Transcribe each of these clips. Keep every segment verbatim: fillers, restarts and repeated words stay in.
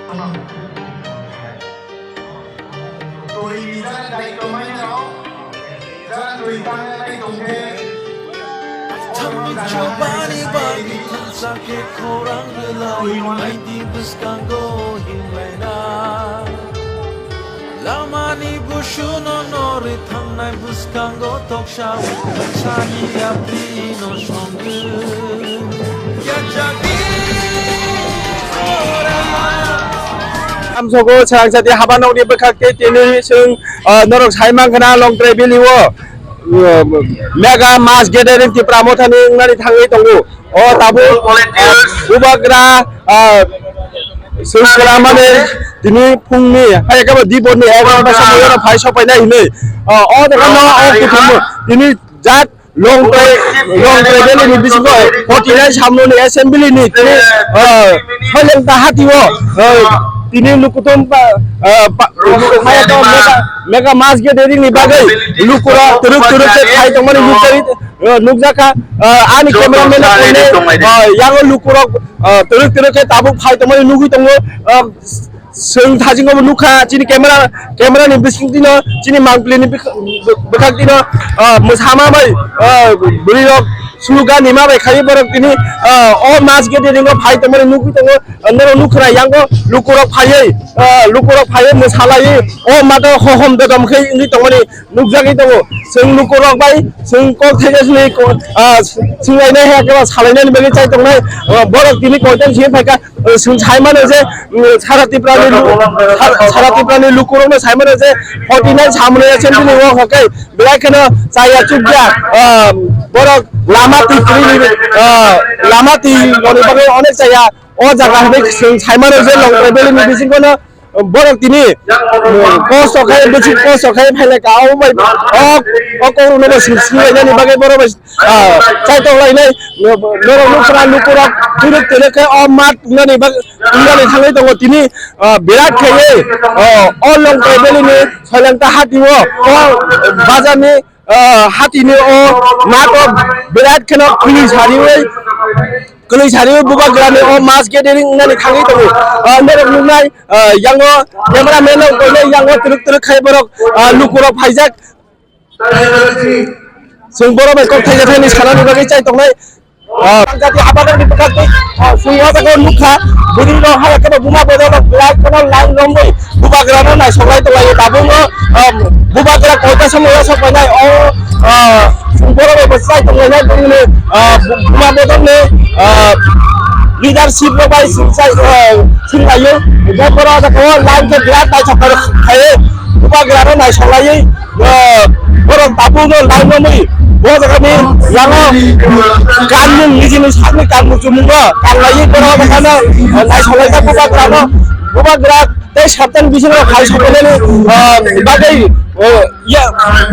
Twi ni jang dai tongmani rok, jang twi tangnai tongkhe. Thangni chobani bagwi thangsa khe khorang rwlai, aidi bwskango himlaina. Lamani busuno norwi thangnai bwskango toksa, sani yaprino songwi. Yachakni khorang. Amsogo chwrangsati habanokni bwkhak tei tini chwng, ah, norok sai mankha na Longtrai Valley o, ah, mega mass gathering Tipra Mothani wngnani thangwi tongo. O tabuk, ah, bubagra, ah, chwng kwlangmani tini phungni hai khe bo dibor ni egarota somoi oro phai sopainai hinwi. Ah, o jaga no o kuthumno tini jak Longtrai, Longtrai Valley ni bisingo forty nine samno ni assembly ni tini, ah, Soilengta hati o, ah, tini lukuthum pa, ah, pa, mega, mega mass gathering ni bagwi lukurok twrwk twrwk khe phai tongmani nukjagwi, ah, nukjakha, ah, ani cameraman rok, ah, yango lukurok, ah, twrwk twrwk khe tabuk phai tongmani nugwi tongo, ah, Chwng thajingo bo nukha, chini camera, camera ni bising tino, chini mangpili ni bwk-, bwkhak tino, ah, mwsama bai, ah, bwrwi rok suluga nima bai khai borok tini, ah, o mass gathering o phai tongmani nugwi tongo, ah, norok nukha na yango lukurok phaiwi, ah, lukurok phaiwi mwsalaiwi o mato hohom dodom khe wngwi tongmani nukjagwi tongo. Chwng lukurok bai chwng kok thaisa sini ko-, ah, swnglainai hai khe salainani bagwi chai tongnai, ah, borok tini koitor sini phaikha. Chwng sai mano je, mm, sara Tripura ni lu-, sara, sara Tripura ni lukurokno sai mano je, forty nine samani assembly ni o hwnkhe belai kheno chaya chukya, ah, borok lama twi kwrwini, ah, lama twi roni bagwi onek chaya o jaga hwnwi chwng sai mano je Longtrai Valley ni bisingo no borok tini, mm, kosto khai, bwswk kosto khai phailai ka, o bai, o, o kokrokno bo sing-, singlainani bagwi borok bai, ah, chaitok lainai, norok nukha na lukurok twrwk twrwk khe o mat wngnani bag-, wngnani thangwi tongo tini, ah, birat khaiwi, ah, o Longtrai Valley ni Soilengta hati o, o bazar ni, ah, hati ni o mat o birat kheno kwlwi sariwi, kwlwi sariwi bubagra ni o mass gathering wngnani thangwi tongo. Ah, norok nuknai, ah, yango cameraman rok koinai yango twrwk twrwk khai borok, ah, lukurok phaijak. Chwng borok bai kok thaisa thaini sanani bagwi chai tongnai. Ah, jati habadarni bwkhak twi, ah, chwng o jaga o nukha, bwrwi rok hai khe buma bodol rok belai kheno line romwi bubagra no naisoklai tonglaio. Tabukno, ah, bubagra koita somoi o sok painai o, ah, chwng borok bai bo chai tonglainai bwrwini, ah, bu-, buma bodolni, ah, leadership rok bai chwng chai, ah, chwng laio. Borok o jaga o line khe belai naithok khe khaio, bubagra no naisoklaiwi. Ah, borok tabukno line romwi bo jagani yango kanmung nijini sakni kanmung chumungno kanlaiwi borok o jaga no, ah, naisolaijak bubagrano, bubagra tei saptani bisingo hai sopainani, ah, bagwi, ah, ya,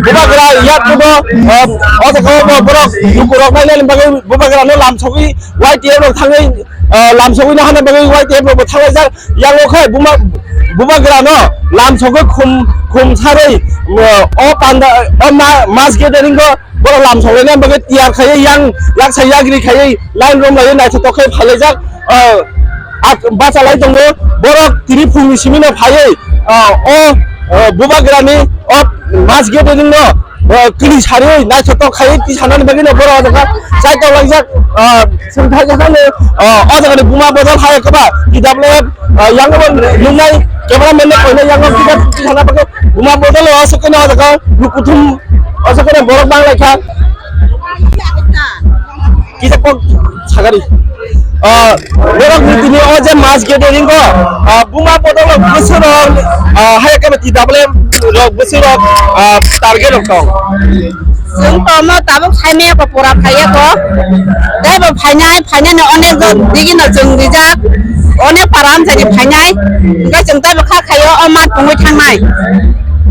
bubagra yakgubo, ah, o jaga o bo borok lukurok nainani bagwi bubagrano lamsogwi Y T F rok thangwi, ah, lamsogwino hana bagwi Y T F rokbo thanglaijak. Yango khe buma, bubagrano lamsogwi khum, khum sarwi, ah, o panda, o ma-, mass gathering o borok lamsoklaina bagwi tiyar khaiwi yang yaksa yagri khaiwi line romlaiwi naithotok khe phailaijak. Ah, ak-, bachalai tongo borok tini phungni simino phaiwi, ah, o, ah, bubagrani o mass gathering no, ah, kwlwi sariwi naithotok khaiwi tisanani bagwino borok o jaga chaitok laijak, ah, chwng thaijakno, ah, o jagani buma bodol hai khe ba T W F, ah, yango bo nuknai cameraman no koinai yango kisa tisana bagwi buma bodol o aswk khe no o jaga lukuthum aswk khe no borok banglaikha. Kisa kok sagari. Ah, borok ni tini o je mass gathering o, ah, buma bodol rok bwswk rok, ah, hai khe T W M rok bwswk rok, ah, target rok tong. Chwng tomo tabuk saimaya ko pura phaiya ko. Tei bo phainai, phainani onek jon digino chwng rijak. Onek para amchaini phainai. Hwnkhe chwng tei bo kha khaio o mat pungwi thangnai.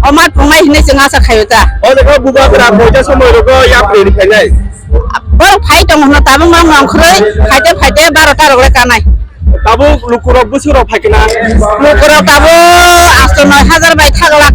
O mat pungnai hinwi chwng asa khaio ta. O jaga bubagra koita somoi rogo yapri ri phainai. Borok phai tongo hwno tabuk mang mang khwrwi phaite phaite barota rok le kanai. Tabuk lukurok bwswk rok phai khe na? Lukurok tabuk asto noi hajar bai thak lak.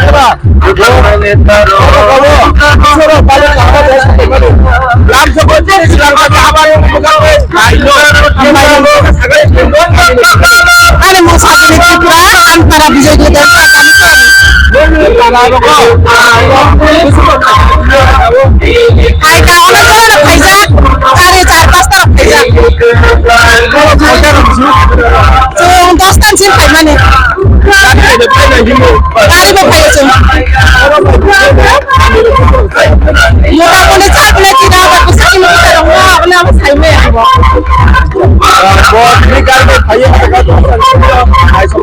Lamsoko jai swkang mani. Lamsoko jai swkang mani. Abar ani mung Sajili Tripura, ang para Bijay Nidhi. Hai ka, ono kono rok khaijak, gari char pasta rok khaijak. Chwng dos tan sin khaimani. Gari bai phai na himo. Gari bai phai chwng. Mota mota char pla chira ba kusa ni mota rok no, ono abo sai me abo. Bo ni gari bai phai ya, ai so.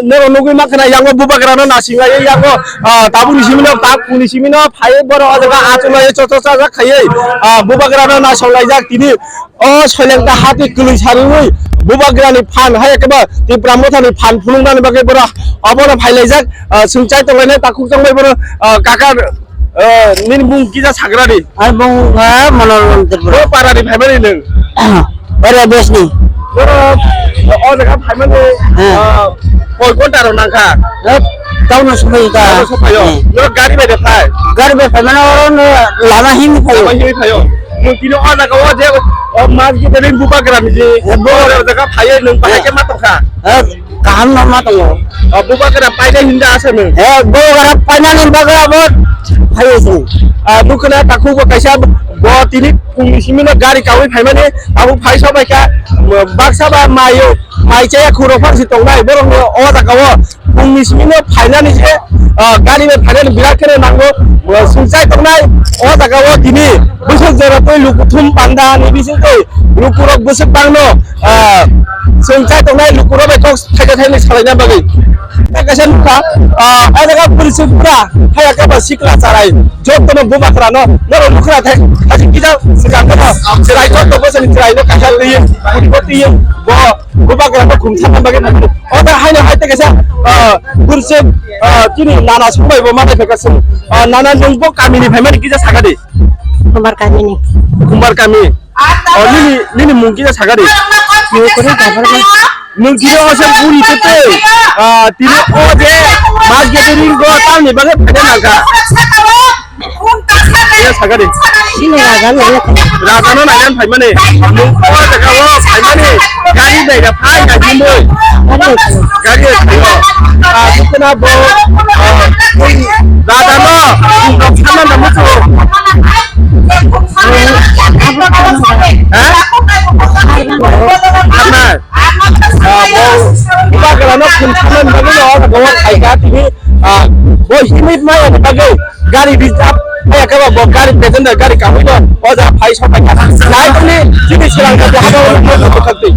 Noro nugwi makhna yango bubagra no nasing lai yango, ah, tabuk ni simi no, tabuk ni simi no phai borok o jaga achuk lai chocho chajak khaiwi, ah, bubagra no nasong laijak tini. O soileng ta hati kwlwi sariwi bubagra ni phan hai khe ba Tipra Motha ni phan phunuknani bagwi borok obono phai laijak, ah, chwng chai tong lainai takhuk tong bai borok, ah, kaka, ah, nini mung kisa sagra di. Ai bung ha Manoranjan Tripura. Bo para ni phaimani nwng. Area base ni. Borok o jaga phaimani, hmm, ah, koi ghonta rok nangkha. Eh, town o sophaio ta. Town o sophaio. Hmm. Yo gari bai de phai. Gari bai phaimani oro no lama himwi phaio. Lama himwi phaio. Nwng tini o jaga o je o mas gede ring bubagra ni je. Eh, bo- o jaga phaio nwng bahai khe ma tongkha. Eh, kaham no ma tongo. O bubagra paina hinda asa nwng. Eh, bubagra paina ni bagra bo phaio se. Ah, dukna takhuk bo kaisa bo tini phungni simi no gari kawi phaimani abo phai sobai kha baksa ba mayo. Mai chaya khuro phangsi tongnai borok no o jaga o phungni simi no phainani je, ah, gari bai phainani birat kheno nango, ah, sungchai tongnai o jaga o tini bwswk jora twi lukuthum panda ni bisingtwi lukurok bwswk bangno, ah, sungchai tongnai lukurok bai kok thaida thaini salaina bagwi. Tei kaisa nukha, ah, o jaga bwrwi chwng pura haya khe ba sikla charai jotono bubagra no norok nukha thai kaisa kisa swkang khe no chwrai joto bwsani chwrai no kaisa twi bo twi bo. Bubagra no khum sakna bagwi nangkuk. O ta haino hai ta kaisa, ah, bwrwi chwng, ah, chini nana songbai bo manai phaikha chwng. Ah, nana nwng bo kami ni phaimani kisa sakha di. Kumbar kami ni. Kumbar kami. O nini, nini mung kisa sakha di. Nwng kore gabar ma. Nwng tini o se buri tete. Ah, tini o je mas gathering go tamni bagwi phaina nangkha. Iya, sagari. Sini raja no ya. Raja no nainan phaimani. Nung o jaga o phaimani. Gari bai da phai na jimbo. Gari phaio. Ah, dukna bo. Ah, raja no. Nung kok sama na mutu. Ha? Karna. Ah, bo, bubagra no khum saman bagwi no, bo khai ka tini, ah, bo himit maya ni bagwi gari reserve maya khe bo gari passenger gari kahwi no, o jaga phai sok phai kha. Nai tongni chini swrang kha, jaga o no thang twi.